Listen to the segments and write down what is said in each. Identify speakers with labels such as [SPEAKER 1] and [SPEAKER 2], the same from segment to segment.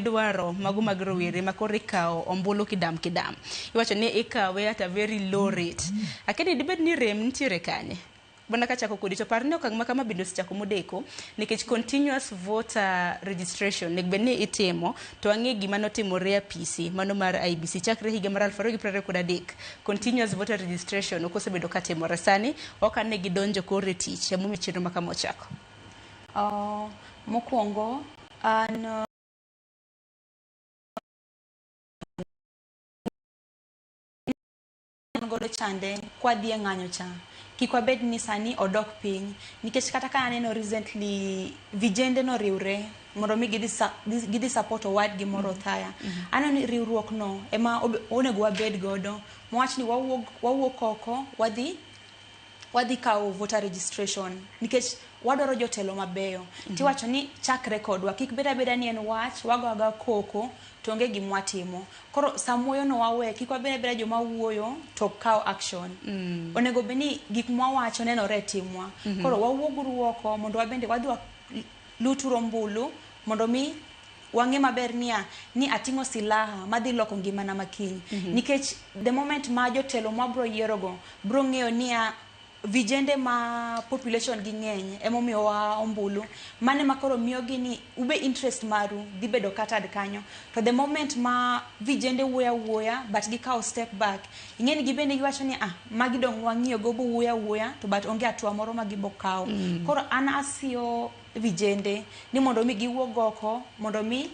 [SPEAKER 1] dwaro mago mag rowere ma koro ikawo ombulu kidam kidam. Iwacho ni ikawe at a very low rate. Akeni dibed ni rem nitiere kanye? Mana kachako kodi to par ni okang' ma kama bende osechako modeko nikech continuous voter registration onego bed ni itimo to wang'e gima notimore e apisi mano mar IEBC chakre higa mar 2023 continuous voter registration ok osebedo katimore sani ok ane gidonjo koro e tich emomiyo chenro ma kama ochako.
[SPEAKER 2] Mokwongo an wan godo chande kwadhi e ng'anyo cha kik wabed ni sani odok piny nikech kata ka aneno recently vijende noriwre mondo mi gidhi, gidhi support owadgi moro Othaya. Aneno ni riwruok no ema onego wabed godo mawach ni wawuok, wawuok oko wadhi wadhi kawo voter registration nikech wadwaro jotelo mabeyo. Tiwacho ni chakre kodwa kik bed abeda ni en wach wago agoa koko to onge gima watimo. Koro sa wuoyo no wawe kik wabed abeda joma wuoyo to ok kaw action. Onego bed ni gik mwawacho nenore e timwa. Koro wawuog uru oko mondo wabende wadhi waluturu ombulu mondo mi wang'e maber niya ni ating'o silaha madhi loko ngimana makiny. Nikech the moment ma jotelo mwabro yiero go bro ng'eyo niya vijende ma population gi ng'eny emomiyowa ombulu mane ma koro miyogi ni ube interest maru dhi bedo catered kanyo to the moment ma vijende wuoyo awuoya but gikawo step back ing'e ni gibende giwacho ni ah magi dong wang'iyo go bo wuoyo awuoya to but onge hatua moro ma gibo kawo. Koro an asiyo vijende ni mondo mi giwuog oko mondo mi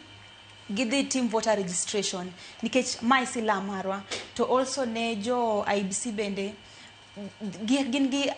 [SPEAKER 2] gidhi tim voter registration nikech mae sila marwa to also ne jo IEBC bende gin gi